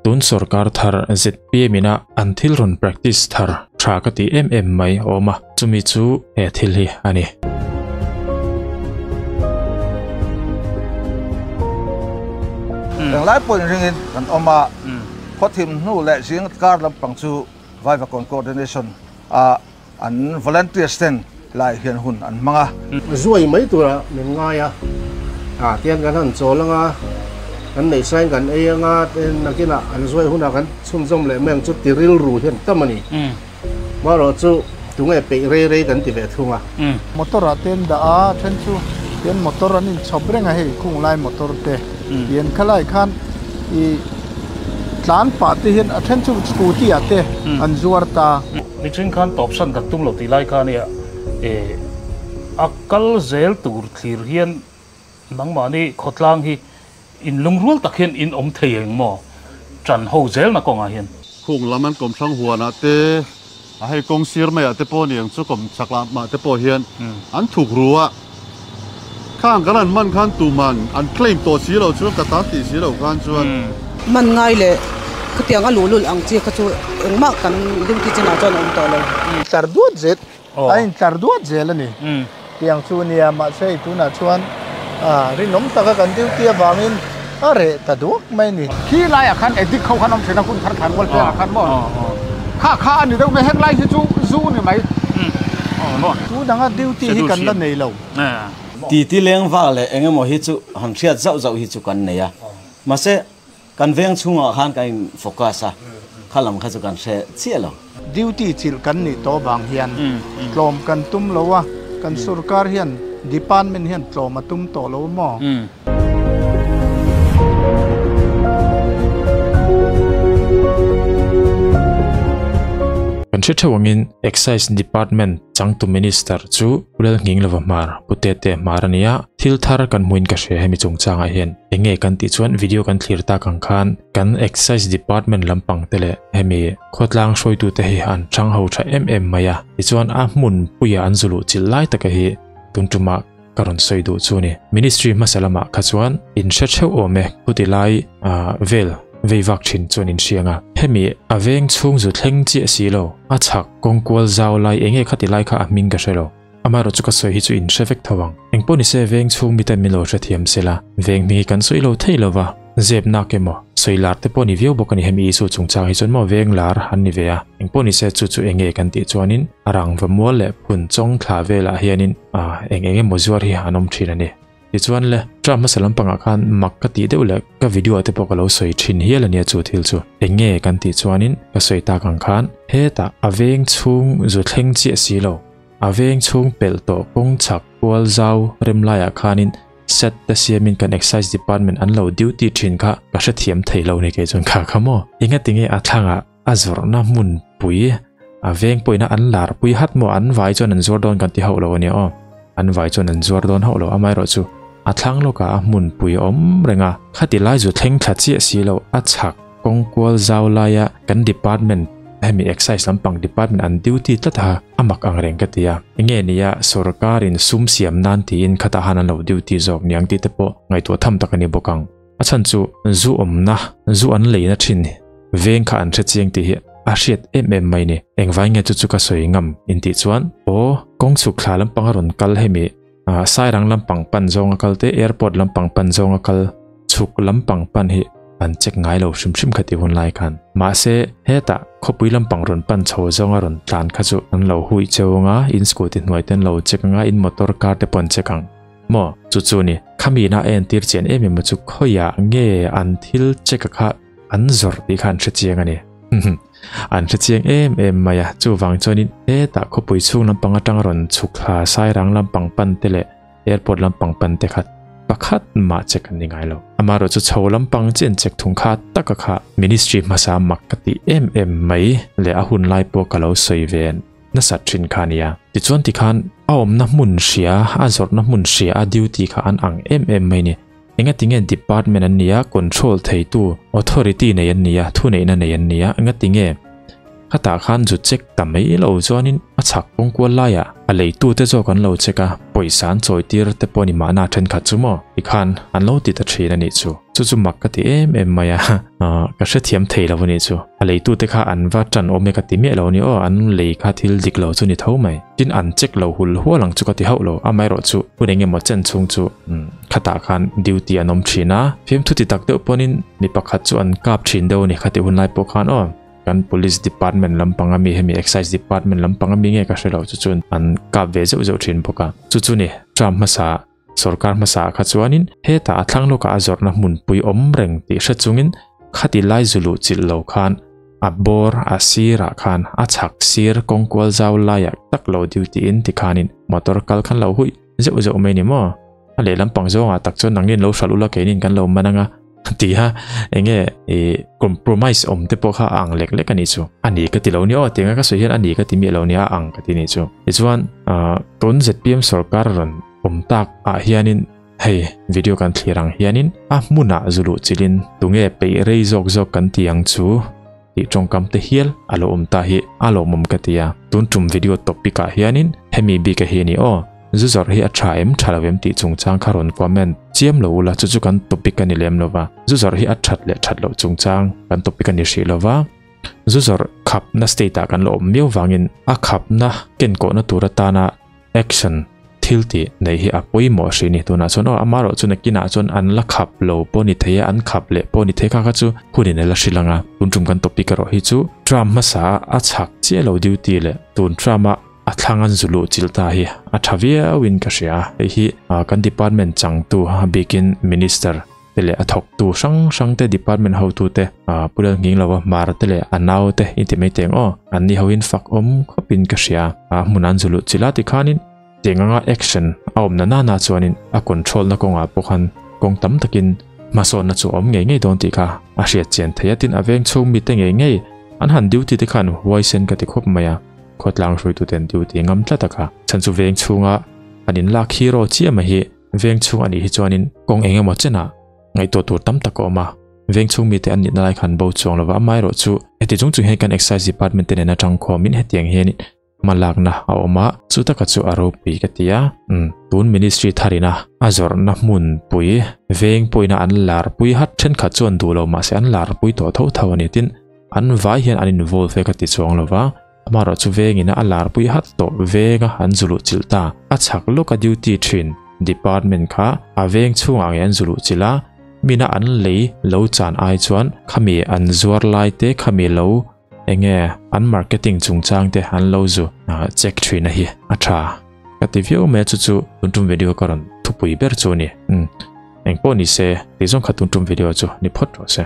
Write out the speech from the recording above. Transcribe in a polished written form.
Tun sorkar thar zpm ina an thil rawn practice thar tha ka ti em em mai awm a, chumi chu he thil hi a ni. Englai pawhin ringin kan awm a, khawthim hnu leh zing kar lampang chu Vaivakawn Coordination a an volunteers ten lai hian hun an hmang a. Zuai mai tura min ngai a, ah tian kan han chawl anga, kan neih sain kan ei anga, tin nakinah an zuai hunah kan chhunzawm leh mai ang chu ti rilru hian tam a ni. Marawh chu tunge peih rei rei kan ti ve thung a. Motor ah te an dah a, then chu tian motor an inchhawp reng a hei khung lai motor te tian khalai khan ih tlan pah te hian a then chu scooty ah te an zuar ta. Mihring khan tawpsan kan tum lo tih lai kha ania eh a kal zel tur thlir hian nangmahni khawtlang hi in lungrual tak hian in awm thei eng maw tan ho zelna kawngah hian. Khung lam an kawm hrang huanah te a hei kawng sir maiah te pawh niang chu kawm chak lamah te pawh hian an thuk ru a, khang kan an man khan tuman an claim tawh si lo chuan ka tan tih si lo khan chuan. Man ngai leh khatiang a luhlul ang chi kha chu engmah kan duty chinah chuan a awm tawh lo. Tlar duat zet a intlar duat zel a ni tiang chu nia mahse hei tunah chuan rinawm taka kan duty avangin a reh ta duak mai a ni. Khi laiah khan addict ho khan awm thin a hun thar thlan mual pengah khan maw kha kha a ni deuh mai heng lai hi chu zu ni mai. Tu danga duty hi kan la nei lo. Titi leng vak leh eng emaw hi chu han hriat zauh zauh hi chu kan nei a mahse Kan veng chhungah khan kan in focus a, kha lam kha chu kan hre chiah lo. Duty chilh kan nih tawh vang hian tlawm kan tum lo a, kan sorkar hian department hian tlawm a tum tawh lo maw? Kan hre theuh angin Excise Department changtu Minister chu Pu Lalnghinglova Hmar, Pu Tete Hmar a ni a, thil thar kan hmuin ka hria hemi chungchangah hian. Enge kan tih chuan video kan thlir tak ang khan kan Excise Department lampang te leh hemi khawtlang hruaitu te hi an chang ho tha em em mai a, tichuan a hmun puia an zu luh chilh lai taka hi tun tumah ka rawn sawi duh chu ni. Ministry hmasa lamah kha chuan in hre theuh awm e, khuti lai vel vei vak thin chuan in hriang a, hemi a veng chhung zu thleng chiah si lo, a chhak kawngkual zau lai enge khati lai kha a hming ka hre lo. Amaherawh chu ka sawi hi chu in hre vek tho ang. Engpawh ni se veng chhung miten min lo hrethiam sela, veng hming hi kan sawi lo thei lo va, zep nak emaw, sawi lar te pawh ni viau bawk a ni hemi Isu chungchang hi chuan maw veng lar an ni ve a. Engpawh ni se chu chu eng nge kan tih chuanin a rangva mual leh phun chawng thla velah hianin eng eng emaw zuar hi an awm thin a ni. Tichuan le, term hmasa lampangah khan mak ka tih deuh leh ka video ah te pawh ka lo sawi thin hial a nia chu thil chu. Eng nge kan tih chuanin ka sawi tak ang khan hetah a veng chhung zu thleng chiah si lo. A veng chhung pelh tawh kawng chhak kual zau rem laiah khanin set te siamin kan excise department an lo duty thin kha ka hrethiam thei lo ni kei chuan kha kha maw. Engatinge a thlangah a zawrhna hmun pui a veng pawhin a an lar pui hat maw an vai chuan an zuar dawn kan ti hauh lo ania aw. An vai chuan an zuar dawn hauh lo amaherawh chu a thlang lawkah a hmun pui a awm reng a. Khati lai zu thleng thla chiah si lo a chhak kawng kual zau laia kan department hemi excise lampang department an duty tlat a a mak ang reng ka ti a. Enge nia sorkarin sum siam nan tiin khatah han an lo duty zawk niang tih te pawh ngaihtuah tham tak a ni bawk ang. A chhan chu zu awmna, zu an leina thin veng kha an hre chiang tih hi a hriat em em mai ni. Engvai nge chu chu ka sawi ngam intih chuan aw kawng chhuk thla lampang a rawn kal hemi Sairang lampang pan zawnga kal te airport lampang pan zawnga kal chhuk lampang pan hi an check ngai lo hrim hrim kha ti hun lai khan. Mahse hetah khawpui lampang rawn pan chho zawnga rawn tlan kha chu an lo hui cheu anga in scooty hnuai te an lo check anga in motor car te pawh an check ang. Maw chu chu ni khami na a entir chian em em chu khawiah nge an thil check a kha an zawrh tih kha an hre chiang a ni. An hre chiang em em mai a, chuvang chuanin hetah khawpui chhung lampang atanga rawn chhuk thla Sairang lampang pan te leh airport lampang pan te kha pakhat mah check an ni ngai lo. Amaherawh chu chho lampang chian check thung kha taka kha ministry hmasa mak ka tih em em mai leh a hun lai pawh ka lo sawi ve nasat thin kha nia. Tichuan tikhan a awmna hmun hria, a zawrhna hmun hria a duty kha an ang em em mai ni. Engatinge department an nia, control theitu authority nei an nia, thuneihna nei an nia, engatinge Khatah khan zu check ta mai lo chuanin a chhak kawng kual laiah a leitute zawk an lo check a, pawisa an chawi tir te pawh ni mahna thenkhat chu maw tikhan an lo ti ta thin a nih chu. Chu chu mak ka ti em em mai a, ka hrethiam thei lo a nih chu. A leitute kha an va tan awm e ka ti miah lo a ni aw, an lei kha thil dik lo chu ni tho mai. Tin an check lo hul hual ang chu ka ti hauh lo, amaherawh chu hun eng emaw chen chhung chu khatah khan duty an awm thin a, fimthu ti tak deuh pawhin mi pakhat chu an kap thin deuh a ni khati hun lai pawh khan aw. Kan police department lampang ami hemi excise department lampang ami nge ka hre lo chu chuan an kap ve zeuh zeuh thin bawk a. Chu chu ni term hmasa sorkar hmasa ah kha chuanin hetah a thlang lawkah a zawrhna hmunpui awm reng tih hre chungin khati lai zu luh chilh lo khan a bawr a sirah khan a chhak sir kawngkual zau laiah tak lo duty in tikhanin motor kal khan lo huih zeuh zeuh mai ni maw? A lehlam pang zawngah tak chuan nangin lo hralh ula keinin kan lo man anga ti a enge i compromise awm te pawh kha a ang lek lek a nih chu. A ni ka ti lo ni aw tianga ka sawi hian a ni ka ti miah lo nia a ang ka ti nih chu. Tichuan tun zpm sorkar rawn awm tak ah hianin hei video kan thlir ang hianin a hmunah zu luh chilhin tunge peih rei zawk zawk kan ti ang chu tih tawngkam te hial a lo awm ta hi a lawmawm ka ti a. Tun tum video topic ah hianin hemi bik a hi a ni aw. Zu zawrh hi a tha em tha lo em tih chungchang kha rawn comment chiam lo ula chu chu kan topic a ni lem lo va. Zu zawrh hi a that leh that loh chungchang kan topic a ni hrih lo va. Zu zawrh khapna state ah kan la awm miau vangin a khapna kenkawhna tur atana action thil tih neih hi a pawimawh hrih ni. Tunah chuan aw amaherawh chu nakinah chuan an la khap lo pawh ni thei a, an khap leh pawh ni thei kha kha chu hunin a la hrilh ang a. Tun tum kan topic erawh hi chu tram hmasa a a chhak chiah lo duty leh tun tram a a thlang an zu luh chilh ta hi a tha viauin ka hria a. Hei hi kan department changtu a bikin minister te leh a thawktu hrang hrang te department hotu te Pu Lalnghing lova hmar te leh a nau te i ti mai teng aw. An ni hoin fak awm khawpin ka hria a hmun an zu luh chilh a tikhanin tiang anga action a awm na nana chuanin a control na kawngah pawh khan kawng tam takin hmasawnna chu a awm ngei ngei dawn tih kha a hriat chian theih a. Tin a veng chhung mite ngei ngei an han duty te khan huaisen ka ti khawp mai a. Khawtlang hruaitute an duty ngam tlat a kha. Chhan chu veng chhunga an inlak hero chiah mai hi veng chhung a nih hi chuanin kawng eng emaw chenah ngaihtuah tur tam tak a awm a. Veng chhung mite an nihna lai khan bo chuang lova amaherawh chu heti chung chung hian kan excise department te nen atang khawmin hetiang hian hma lakna a awm a, chu taka chu a ropui ka ti a. Umm tun ministry tharina a zawrhna hmunpui veng pawhina an larpui hat thenkhat chuan duh lo mahse an larpui tawh tho tho a ni tin an vai hian an involve e ka ti chuang lova. Amaherawh chu vengin a larpui hat tawh venga an zu luh chilh ta. A chhak lawka duty thin department kha a veng chhungah ngei an zu luh chilh a, mina an lei lo chan ai chuan khami an zuar lai te khami lo enge an marketing chungchang te an lo zu check thin a hi a tha ka ti viau mai a chu chu tun tum video ka rawn thupui ber chu a ni. Umm engpawh ni se tih zawng kha tun tum video chu ni phawt rawh se.